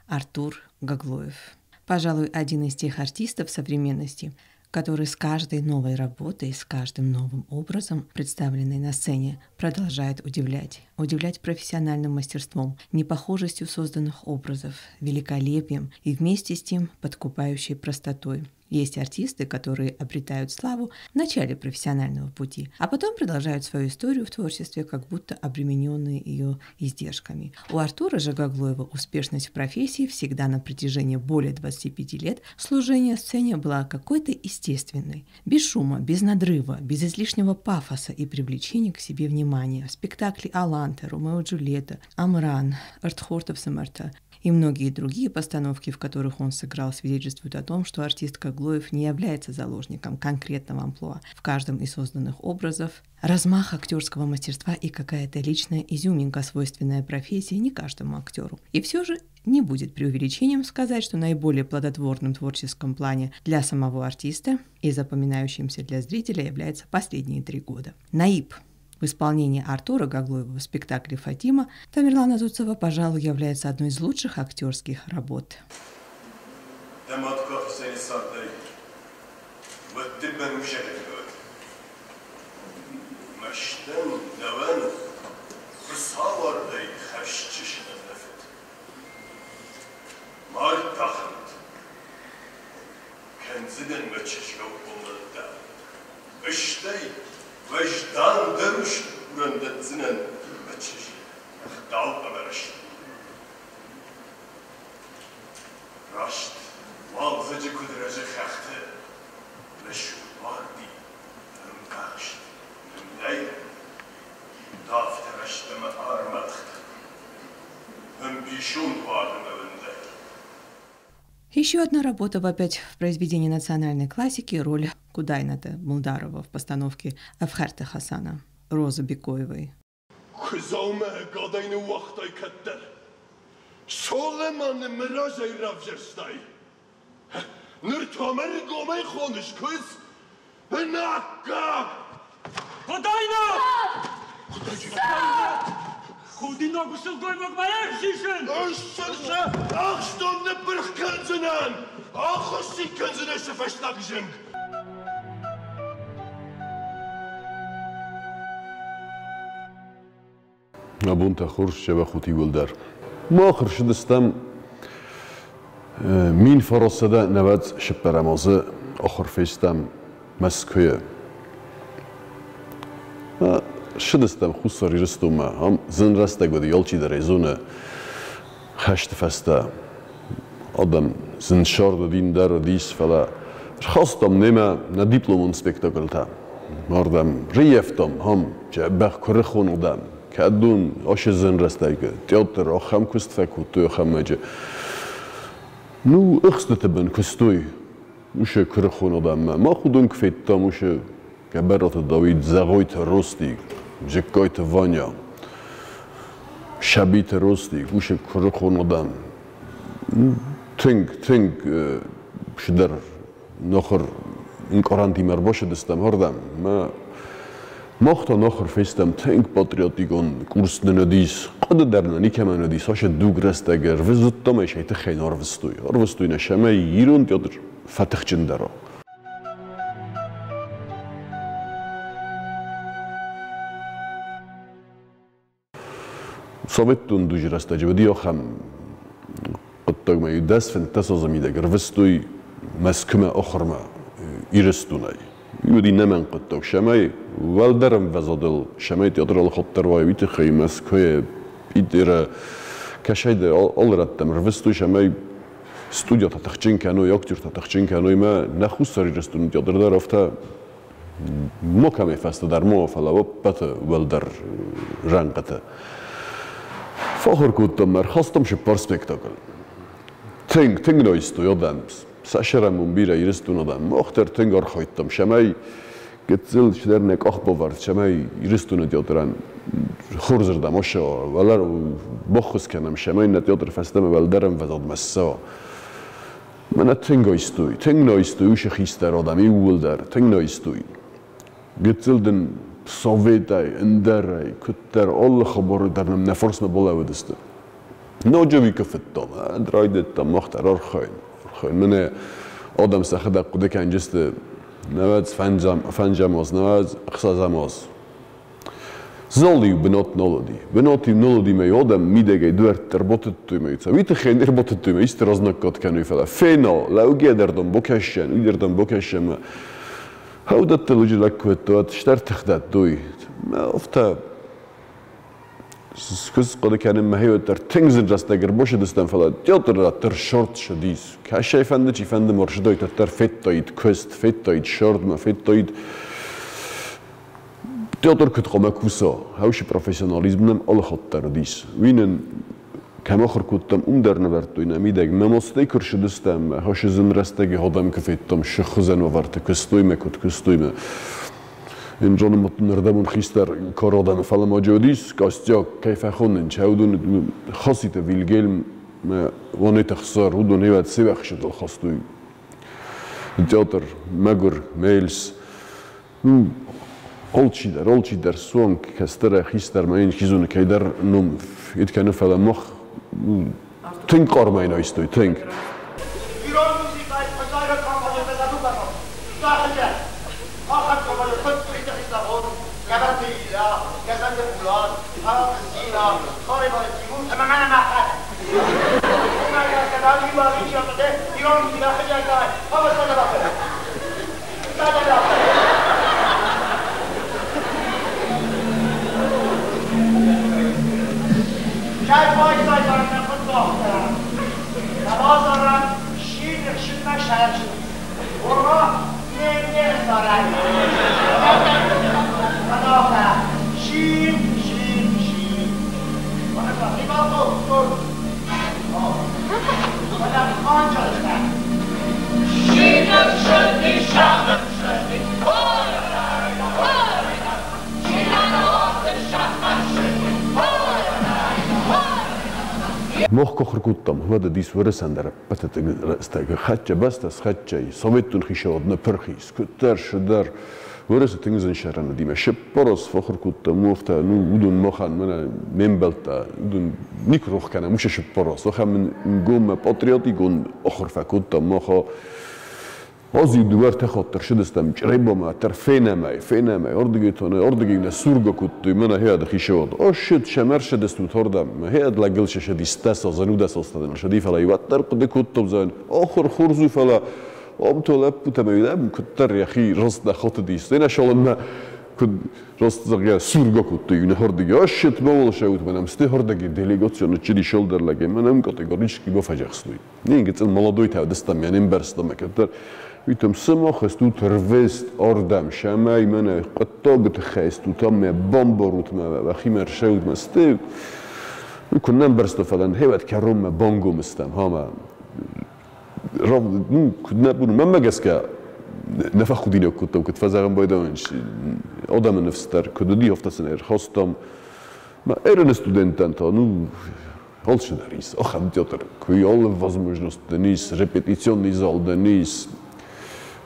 Артур Гаглоев. Пожалуй, один из тех артистов современности, который с каждой новой работой, с каждым новым образом, представленный на сцене, продолжает удивлять. Удивлять профессиональным мастерством, непохожестью созданных образов, великолепием и вместе с тем подкупающей простотой. Есть артисты, которые обретают славу в начале профессионального пути, а потом продолжают свою историю в творчестве, как будто обремененные ее издержками. У Артура же Гаглоева успешность в профессии всегда на протяжении более 25 лет служения сцене была какой-то естественной, без шума, без надрыва, без излишнего пафоса и привлечения к себе внимания. Спектакли «Аланта», «Ромео и Джульетта», «Амран», «Артхортов Самарта» и многие другие постановки, в которых он сыграл, свидетельствуют о том, что артист Гаглоев не является заложником конкретного амплуа. В каждом из созданных образов размах актерского мастерства и какая-то личная изюминка, свойственная профессии не каждому актеру. И все же не будет преувеличением сказать, что наиболее плодотворным в творческом плане для самого артиста и запоминающимся для зрителя является последние 3 года. Наиб в исполнении Артура Гаглоева в спектакле «Фатима» Тамерлана Зуцева, пожалуй, является одной из лучших актерских работ. Еще одна работа опять в произведении национальной классики – роль Кудайната Мулдарова в постановке Афхарта Хасана Розы Бекоевой. Абунта хорз чебахут иуылдӕр. Мах ӕрцыдыстӕм 1994 азы ахуыр фестӕм Мӕскуыйы. Ссыдыстӕм Хуссар Ирыстонмӕ, ам зын рӕстӕг уыди, алчидӕр ӕй зоны, хӕсты фӕстӕ адӕм зын сӕрд уыди, ндӕр уыдис, фӕлӕ рхастам немӕ нӕ дипломон спектакльтӕ. Ардӕм рыййӕфтам, ам дзӕбӕх куырыхон адӕм. Кӕдон ацы зын рӕстӕг театр ахӕм куыст фӕкодтой, ахӕм Ну, ӕхстыты бын куыстой уыцы куырыхон адӕммӕ. Мах уыдон куы федтам, уыцы Гӕбӕраты Давид, Зӕгъойты Ростик, Джыккайты Ваня, Сабиты Ростик, уыцы куырыхон адӕм. Тынг, тынг цыдӕр нохыр ӕнкъарӕнтимӕ ӕрбацыдыстӕм ардӕм. Мах та нахуыр фестӕм тынг патриотикон курс нын уыдис, хъуыды дӕр нӕ никӕмӕн уыдис, ацы дуг рӕстӕг ӕрвызыдтам ӕй сӕ тыххӕй нӕ ӕрвыстой. Ӕрвыстой нӕ цӕмӕй ирон театр фӕтыхджындӕр уа. Советон дуджы рӕстӕджы уыди ахӕм хъуыддагмӕ 10-15 азы мидӕг ӕрвыстой Мӕскуымӕ ахуырмӕ Ирыстонӕй. Уыди нӕмӕнг хъуыддаг, цӕмӕй уӕлдӕр ӕмвӕзадыл, цӕмӕй театралы хатт уай, уый тыххӕй Мӕскуыйы, Питеры, кӕсӕйдӕр алы рӕттӕм ӕрвыстой, цӕмӕй студиятӕ тыхджын кӕной, актертӕ тыхджын кӕной, мӕ нӕ Хуссар Ирыстоны театр дӕр афтӕ макӕмӕй фӕстӕдӕр ма, фӕлӕ ӕппӕты уӕлдӕр рӕнхъыты. Фӕхуыр кодтам ӕмӕ ӕрхастам цыппар спектакль. Тынг, тынг нойстой адӕм. Сӕсӕрӕмон бирӕ Ирыстон адӕм. Мах дӕр тынг архайдтам, цӕмӕй гыццыл цыдӕр нӕ къахбавӕрд, цӕмӕй Ирыстоны театрӕн хорзырдӕм ацӕуа, баххуыс кӕнӕм, цӕмӕй нӕ театр фӕстӕмӕ уӕлдӕр ӕмвӕзадмӕ ссӕуа. Мӕнӕ тынг айстой, тынг найстой уыцы хистӕр адӕм иууылдӕр, тынг найстой. Гыццыл дын советӕй, ӕндӕрӕй, куыддӕр алы хабары дӕр нӕм нӕ фарсмӕ балӕууыдысты. Ноджы уый куы федтам, райдыдтам мах дӕр архайын. Архайын. Мӕнӕ адӕм сӕхӕдӕг хъуыды кӕнджысты 95 аз, 96 аз. Зал-иу бынат нал уыди. Бынат-иу нал уыди, мӕ адӕм мидӕгӕй дуӕртты ӕрбатыдтой, мӕ уый тыххӕй не рбатыдтой, мӕ исты разнаггад кӕной, фӕлӕ фена, лӕугӕ дӕр дӕм бакӕсӕн, уый дӕр дӕм бакӕсӕн, мӕ хӕудӕтты лӕджы лӕг куы уӕд стӕртых дӕттой. Афтӕ куыдз хъуыды кӕнын мӕхи уӕддӕр тынг зын рӕстӕг ӕрбасыдыстӕм, фӕлӕ театры дӕр сорт ссыдис. Кӕсӕй фӕнды, чи фӕнды маршрутай дӕр федтаид куыст, федтаид сордмӕ, федтаид театр куыд хъуамӕ куса. Хӕусы профессионализм нӕм алы хатт дӕр уыдис. Уый нын кӕм ахуыр кодтам, уым дӕр нывӕрдтой нӕ мидӕг. Мӕ мостӕй куы рсыдыстӕм, хӕсы зын рӕстӕги адӕм куы федтам, сыххуызӕн уавӕрты куыстой мӕ, куыд куыстой мӕ. Ин зонын, нырдӕмон хистӕр кар адӕм, фӕлӕ ма уыдис костяк, кӕй фӕхонын, уыдон Хаситы Вильгельм, Уанеты Хсар, уыдон ивӕд севӕхсытыл хастой. Театр, мӕгуыр, Мейлс, алчидӕр, алчидӕр суанг кӕстӕрӕй хистӕрмӕ ин хизоны кӕйдӕр ном ид кӕны, фӕлӕ мах тынг хъармӕй айстой, тынг. Ирон музыкайы фӕзайраг компанията задукано. Захыджа. Ахӕм команды фыд хицауон, Гӕбӕрты Илья, Гӕзӕнты Булат, Хъараты Зина, Харебаты Тимур ӕмӕ мӕнӕ мӕхӕдӕг. Уымӕ гӕсгӕ дӕр иу авичиатӕ ирон музыкӕ хызӕггай ӕмӕ сӕдӕ. Мах куы ахуыр кодтам, уӕд уыдис Уӕрӕсӕн дӕр ӕппӕты рӕстӕг. Хӕццӕ бӕстӕ схӕццӕ и, Советон хицауад ныппырх ис, куыддӕр, цыдӕр. Уӕрӕсе тынг зын сӕрӕн уыди. Мӕ сеппараз фӕахуыр кодтам, афтӕ, ну, уыдон махӕн, мӕнӕ ме мбӕлттӕ, уыдон никуы рох кӕнӕм, уыцы сеппараз. Ахӕм нгоммӕ патриотикон ахуыр фӕкодтам мах. Аз иу дыууӕ-ӕртӕ хатты ӕрцыдыстӕм Чъребамӕ, дӕр фенӕм ӕй, фенӕм ӕй, ардыгӕй та нӕ, ардыгӕй нӕ сургӕ кодтой, мӕнӕ хиады хицауад. Ӕссыд сӕм ӕрцыдыстут ардӕм, хиад лӕгыл сӕ сӕдистӕ садзӕн, удӕсастӕн ӕрцыди, фӕлӕ уӕддӕр хъуыды кодтам, зӕгъын, ахуыр хорз у, фӕлӕ ам то лӕппутӕ ӕмӕ лӕм куыддӕр йӕхи раст нӕ хатыдис. Нӕ салынмӕ куыд раст зӕгъгӕ сургӕ кодтой нӕ ардыгӕй. Ӕссыд мауал сӕут, мӕнӕм сты ардыгӕй делегацион чыди сӕлдӕр лӕгӕй, мӕнӕм категорически бафӕдзӕхстой. Не гыццыл молодойтӕ уыдыстӕм, я не мбӕрстам, кӕддӕр уый сымах стут ӕрвыст ардӕм, цӕмӕй мӕнӕ хъуыддаджы тыххӕй стут ам, мӕ бамбарут мӕ, уӕхимӕ ӕрцӕут мӕ сты. Куы нӕ ӕмбӕрстой, фӕлӕ хевӕд кӕронмӕ бангом стӕм, ма ну, куыд нӕ буд, мӕнмӕ гӕсгӕ нӕ фӕхудинаг кодтам, куыд фӕзӕгъӕм байдайын, адӕмы ныфс дӕр куыд уыди, афтӕ сын ӕрхастам. Ма ӕрыны студенттӕн та, ну, алцыдӕр ис. Ахӕм театр, куы алы возможность дын ис, репетиционный зал дын ис,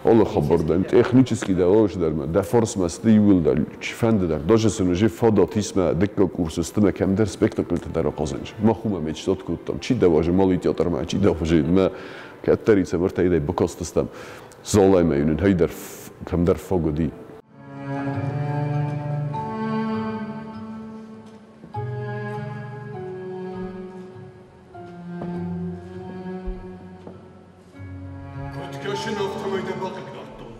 алы хабар дӕн, технически дӕр алцыдӕр мӕ, дӕ фарсмӕ сты иууылдӕр, чифӕнды дӕр, даже сын уже фадат ис мӕ дыккаг курсы сты мӕ кӕмдӕр спектакльты дӕр ахъазын. Мах уымӕ мечтат кодтам, чи дӕ уарзы Малый театрмӕ, чи дӕ уарзы мӕ кӕддӕрид цӕмӕртӕй бакастыстӕм залӕй мӕ йын хӕйдӕр кӕмдӕр фаг уыди. Куыд кӕсын, афтӕмӕй дӕ бахъыгдардтон.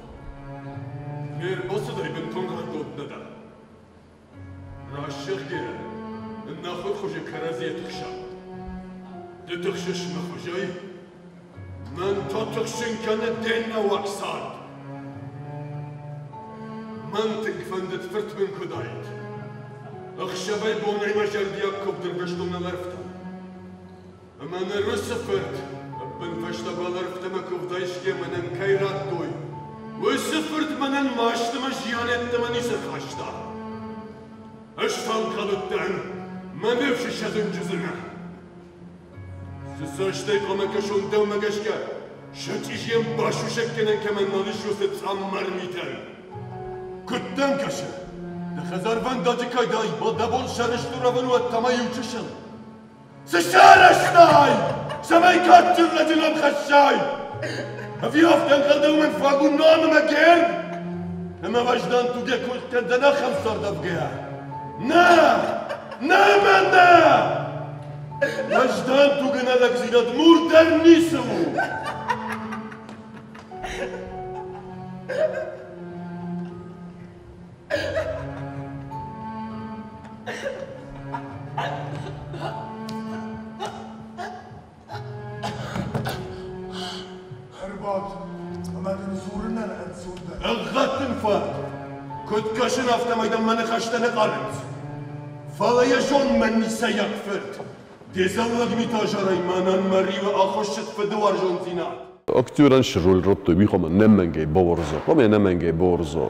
Ме рбацыдӕй бынтон райгонд нӕ дӕн. Раст зӕгъгӕйӕ, нӕхуыр хуызы кӕрӕдзийӕ тыхсӕм. Ды тыхсыс мӕ хуызӕй, мӕн та тыхсын кӕны де нӕуаг цард. Мӕн тынг фӕндыд, фырт мын куы уыдаид. Ӕхсӕвӕй-бонӕй мӕ зӕрдиаг куывд ӕрвыстон уӕлӕрвтӕм. Ӕмӕ ныр уыцы фырт ӕппынфӕстаг уӕлӕрвтӕм куывдӕй сге мӕнӕн кӕй радтой, уыцы фырт мӕнӕн маст ӕмӕ зиан ӕддӕмӕ ницы рхаста. Ӕз та ӕнхъӕл уыдтӕн, мӕ ныфс сӕдзынджызынӕ. Цы цӕстӕй хъуамӕ кӕсон дӕумӕ гӕсгӕ, сӕ чъизийӕн басусӕг кӕнӕн кӕмӕн нал ис, уыцы цъаммар митӕн? Куыд дӕм кӕсы, дӕ хӕдзарвӕндаджы кӕй дӕ бон сӕрыстыр уӕвын уӕд та ма иу чысыл? Цы сарӕзтай, цӕмӕй кадджын лӕджы ном хӕссай? Ӕви афтӕ ӕнхъӕл дӕ уымӕн фаг у ном ӕмӕ герб? Ӕмӕ уӕздан тугӕй кодтӕн ахӕм цардӕвгӕйӕ? Нӕ! Нӕ мӕ нӕ! Уӕздан тугӕн ӕлӕгдзинад мур дӕр ницы у! Ӕрбад, ӕмӕ дын дзурынӕн ӕнцондӕр. Ӕгъгъӕд дын фӕд! Куыд кӕсын, афтӕмӕй дӕм мӕ ныхӕстӕ нӕ хъарынц. Фӕлӕ йӕ зон, мӕн ницӕйаг фырт! Де дзӕллаг митазарӕй мӕнӕн мӕ риуы ахуыссыд фыды уарзондзинад. Актерӕн роль радтой, уый хъуамӕ ӕнӕмӕнгӕй бауарза, хъуамӕ ӕнӕмӕнгӕй бауарза.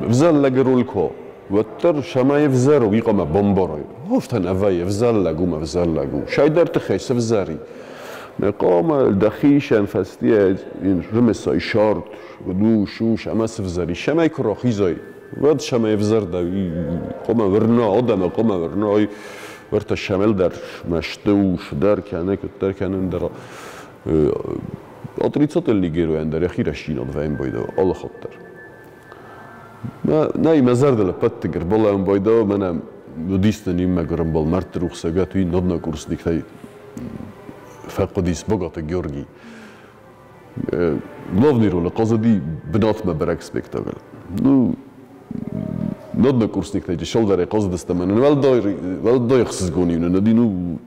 Ӕвзӕллӕг роль ко, уӕддӕр сӕмӕй ӕвзӕр у, уый хъуамӕ бамбарай. Афтӕ нӕ вӕййы, ӕвзӕллӕг у мӕ ӕвзӕллӕг у. Сайдӕр тыххӕй сӕвзӕри. Мӕ хъуамӕ дӕхицӕн фӕстийӕ рымысай сард, душ, уш ӕмӕ сӕвзӕри. Сӕмӕй куы рахизай, уӕд сӕмӕй ӕвзӕр дӕ хъуамӕ уырна, адӕмы хъуамӕ уырна, уӕртӕ Шамил дӕр мӕсты у, дӕр кӕны, куыддӕр кӕнын дӕр. Отрицательный геройӕн дӕр йӕхи рӕстдзинад вӕййын байдайы алы хатт дӕр. Нӕй, мӕ зӕрдыл ӕппӕт ӕрбалӕууын байдайы, мӕнӕ уыдис нын иу мӕгуыр ӕмбал мӕрдты рухсагӕт, уый однокурсниктӕй фӕхъуыдис Богаты Георгий. Главный ролы хъазыди бынатмӕ бӕрӕг спектакль. Ну, однокурсниктӕй чысылдӕрӕй хъазыдыстӕм, ӕмӕ нын уӕлдай ӕхсызгон-иу нын уыди, ну,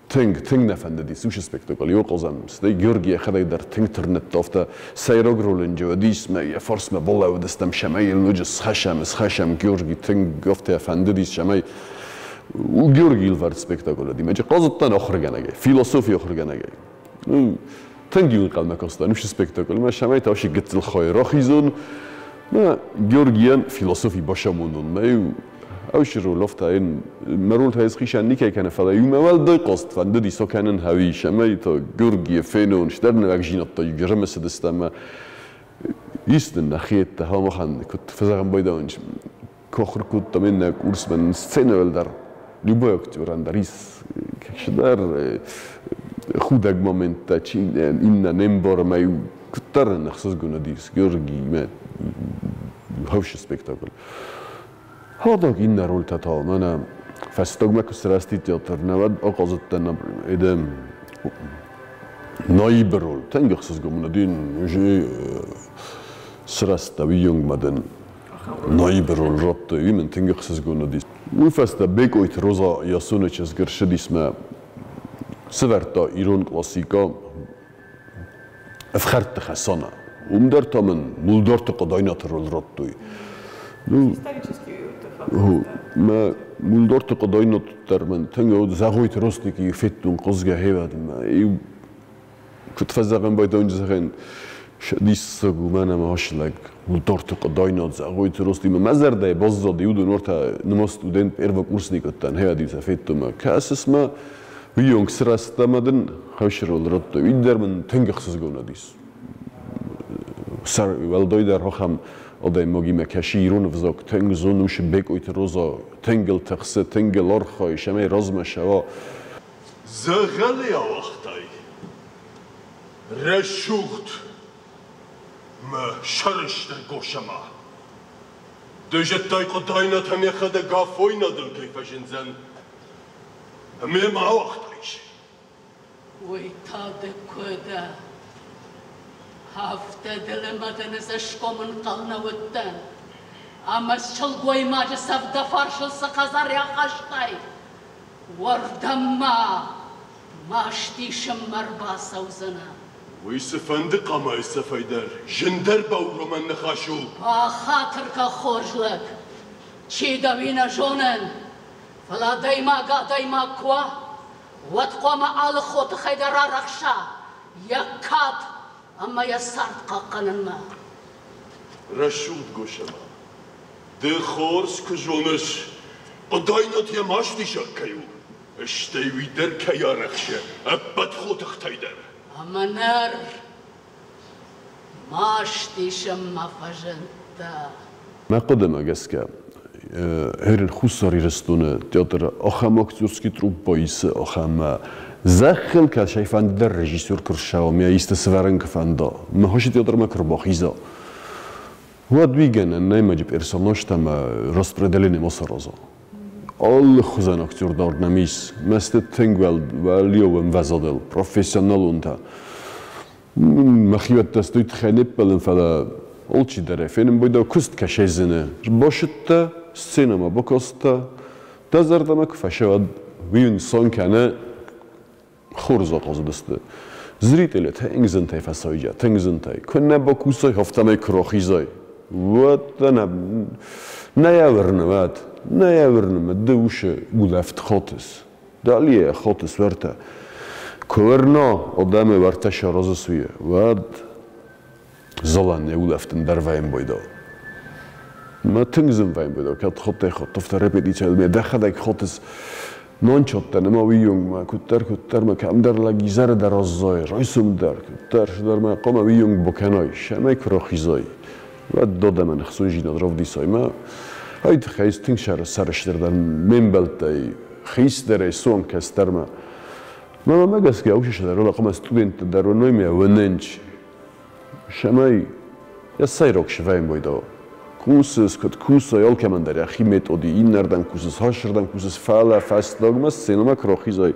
тынг, тынг нӕ фӕндыдис уыцы спектакль иу хъазӕн. Стӕй Георги йӕхӕдӕг дӕр тынг тырныдта, афтӕ сӕйраг ролы уыдис, мӕ йӕ фарсмӕ балӕууыдыстӕм, цӕмӕй йыл ноджы схӕссӕм, схӕссӕм. Георги тынг афтӕ фӕндыдис, цӕмӕй у Георгийыл вӕрд спектакль уыди. Мӕ хъазыдтӕн ахуыргӕнӕгӕй, философийы ахуыргӕнӕгӕй. Ну, тынг иу ӕнхъӕлмӕ кастӕн уыцы спектакльмӕ, цӕмӕй та уыцы гыццыл хай рахизон, мӕ Георгийӕн философи бацамонон. Мӕ иу Ӕвзӕр роль афтӕ йын мӕ роль та ӕз никӕй кӕны, фӕлӕ иумӕ уӕлдай хъазт фӕндыди сокӕнын хӕуи, цӕмӕй та Георгийы фенон, стӕр нывӕгзинӕдтӕ ӕрымысыдыстӕм ӕмӕ ис нын нӕхиӕттӕ хамахӕн, куыд фӕзӕгъӕм байдауын, куы ахуыр кодтам иннӕ курсмӕ сценӕйыл дӕр любой актерӕн дӕр ис кӕцыдӕр худӕг моменттӕ, чи иннӕ не мбары, ӕмӕ иу куыддӕр ын ӕхсызгон уыдис Георгиимӕ хӕвсы спектакль. Хадаг иннӕ рольтӕ та мӕнӕ фӕстагмӕ куы сырӕзти театр, науӕд ахъазыдтӕн, например, наибы роль. Тынг ӕхсызгон мын уыди, сырӕзтӕ уыйонгмӕ дын наибы роль радтой, уый мын тынг ӕхсызгон уыди. Уый фӕстӕ Бекъойты Роза Ясоны чызг ӕрцыдис мӕ сӕвӕрдта ирон классикӕ Ӕфхӕрдты Хӕсанӕ. Уым дӕр та мын Мулдарты Хъуыдайнаты роль радтой. Ну, мӕ Мулдарты Хъуыдайнат дӕр мын тынг Зӕгъойты Ростики федтон хъазгӕ хевӕд мӕ иу куыд фӕзӕгъӕн байдайын зӕгъӕн диссаг у мӕнӕ мӕ лӕг Мулдарты Хъуыдайнат Зӕгъойты Ростимӕ мӕ зӕрдӕйы баззад уыдон уӕртӕ нымӕ студент первокурсник уыдтӕн хевӕд сӕ федтон мӕ кӕсыс мӕ уыйонг сырӕзт ӕмӕ дын хӕвсы роль радтой, уый дӕр мын тынг ӕхсызгон уыдис. Уӕлдайдӕр ахӕм адӕймагимӕ кӕсы ирон ӕвзаг, тынг зоны уыцы Бекъойты Роза, тынг ыл тыхсы, тынг ыл архайы, цӕмӕй размӕ цӕуа. Дзӕгъӕлы ауагътай, рӕсугъд мӕ сӕрыстыр Госӕма. Ды зыдтай, Хъуыдайнатӕм йӕхӕдӕг афойнадыл кӕй фӕзындзӕн, ӕмӕ мӕ ауагътаис. Уый та ды куы дӕ! Афтӕ дӕлӕмӕ дын ӕдзӕсгом ӕнхъӕл нӕ уыдтӕн. Ӕмӕ сылгоймаджы цӕф дӕ фарсыл цы хӕдзары ахастай, уырдӕм ма маст исынмӕ ӕрбацӕудзынӕ. Уый цыфӕнды хъамайы цӕфӕй дӕр зындӕр бауромӕн ныхас у. Бахатыр кӕ, хорз лӕг, чи дӕ, уый нӕ зонын. Фӕлӕ адӕймаг адӕймаг куы уа, уӕд хъуамӕ алы хотыхӕй дӕр арӕхса йӕ кад ӕмӕ йӕ цард хъахъхъӕнынмӕ. Рӕсугъд Госӕма, ды хорз куы зоныс, Хъуыдайнат йӕ мастисӕг кӕй у, стӕй уый дӕр кӕй арӕхсы ӕппӕт хотыхтӕй дӕр. Ӕмӕ ныр мастисынмӕ фӕзындтӕ. Мӕ хъуыдымӕ гӕсгӕ, Херен Хуссар Ирыстоны театры ахӕм актерский труппа исы, ахӕм зӕххыл кӕсӕй фӕнды дӕр режиссер куы рсӕуа, мӕ исты сывӕрын куы фӕнда, мӕ хосы театрмӕ куы рбахиза, уӕд уый гӕнӕн нӕй мӕджы персонажтӕ ӕмӕ распределение ма сараза. Алы хуызӕн актер дӕр нӕм ис. Мӕсты тынг уӕлиау ӕмвӕзадыл, профессионалонтӕ. Мӕхиуӕттӕ сты тыххӕй не ппӕлын, фӕлӕ алчидӕр ӕй фенын байдау куыст кӕсӕй Басыдтӕ, сценӕмӕ бакастӕ, дӕ зӕрдӕмӕ куы фӕсӕуӕд, уый ӕнцон кӕны хорз ахъазыдысты. Зрители тынг зынтӕй фӕцӕугӕ, тынг зынтӕй. Куы нӕ бакусай, афтӕмӕй куы рахизай, уӕд дӕ нӕ нӕ уырны, уӕд нӕ уырны, ды усы улӕфт хатыс. Далее хатыс уӕртӕ. Куы уырна, адӕмы уӕртӕ саразыс уый, уӕд залӕн йӕ улӕфтын дӕр вӕййын байдал. Мӕ тынг зын вӕййын байдал, кӕд хаттӕй-хатт афтӕ репетицийыл ме дӕхӕдӕг хатыс нончоттӕн ӕмӕ уыйонгмӕ куыддӕр-куыддӕр мӕ кӕмдӕр лӕг изӕры дӕр аззайы, райсом дӕр, куыддӕр мӕ хъуамӕ уыйонг бакӕнай, сӕмӕй куы рахизай, уӕд додӕмӕн ӕхцондзинад равдисай. Мӕ ай тыххӕй тынг сӕрыстыр дӕн ме мбӕлттӕй, хистӕрӕй суанг кӕстӕрмӕ. Мӕ гӕсгӕ уыцы дӕр хъуамӕ студенттӕ дӕр уыной мӕ уынынч. Сӕмӕй йӕ сӕйраг сывӕйын байдау. Кусыс, куыд кусай, алкӕмӕн дӕр йӕхи методи, иннӕрдӕм кусыс, хӕссырдӕм кусыс, фӕлӕ фӕстагмӕ сценӕмӕ куы рахизай,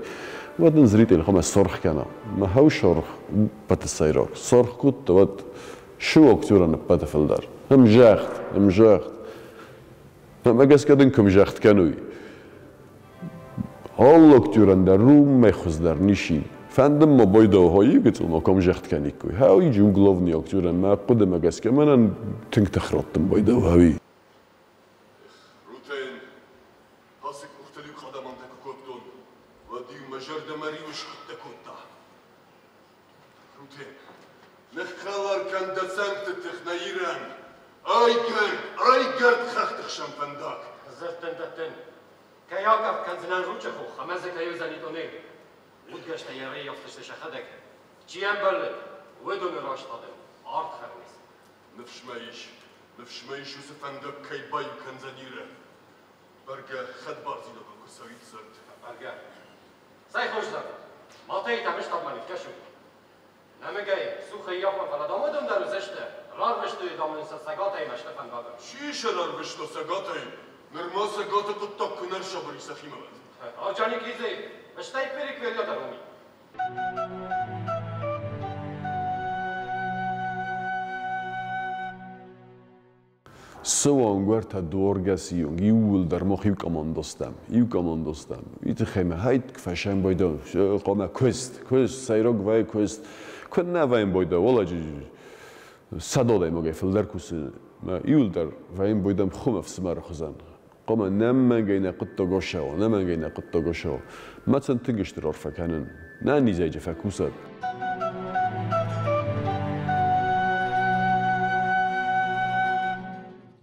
уӕд ын зритель хъуамӕ саргъ кӕна. Мӕ хау саргъ ӕппӕты сӕйраг. Саргъ кодта, уӕд шы актерӕн ӕппӕты фылдӕр. Ӕмзагъд, ӕмзагъд. Мӕ гӕсгӕ дын куы мзагъд кӕнуй. Алы актерӕн дӕр румӕй хуыздӕр ничи. Фӕнды ма байдау хайы гыццыл ма кӕм загъд кӕниккой. Хауиджы у главный актерӕн мӕ хъуыдымӕ гӕсгӕ мӕнӕн тынг тых раттын байдау хауи. Рутен, ацы къухтыл-иу хъадамантӕ куы кодтон, уӕд-иу мӕ зӕрдӕ мӕ риуы скъуыдтӕ кодта. Рутен, ныххӕлар кӕн дӕ цӕнгты тых нӕ Ирӕн. Айгӕрд, айгӕрд хӕхты хсӕн фӕндаг. Дзырдтӕн дӕттын, кӕй акъӕпп кӕндзынӕн Ручъы хох ӕмӕ дзы кӕй уыдзӕни тъунел. Удгӕстӕ йӕ рӕййӕфтысты сӕхӕдӕг. Чи ӕмбӕлы, уыдоны раст адӕм ард хӕрынц. Ныфс мӕ ис, ныфс мӕ ис, уыцы фӕндаг кӕй баиу кӕндзӕн Иры. Бӕргӕ, хӕдбардзинадыл куы цӕуид дзырд. Бӕргӕ. Цӕй хуыздӕр, Малтайы та мыстадмӕ ныффӕсут. Нӕмыгӕй, цухӕй йафон, фӕлӕ дам уыдон дӕр уыдзысты. Рарвыстой дам ын сӕ цӕгатӕй мӕсты фӕндагыл. Чи сӕ рарвыста цӕгатӕй? Нырма цӕгаты хъуыддаг куы нӕ рсабыр и сӕхимӕ уӕд. Орджоникидзе, стӕй Перекверия дӕр уым и. Суанг уӕртӕ дуаргӕсы онг иууылдӕр мах иу командо стӕм, иу командо стӕм. Уый тыххӕй мӕ хайтк фӕсӕн байдау, хъуамӕ куыст, куыст, сӕйраг вӕййы куыст. Куыд нӕ вӕййын байдау, уӕлӕджы 100 адӕймагӕй фылдӕр кусы. Мӕ иууылдӕр вӕййын байдам хуым ӕфсымӕры хуызӕн. Хъуамӕ нӕмӕнгӕй нӕ хъуыддаг асӕуа, нӕмӕнгӕй нӕ хъуыддаг асӕуа. Мӕ сын тынг стыр арфӕ кӕнын. Нӕ низӕйджы фӕкусӕд.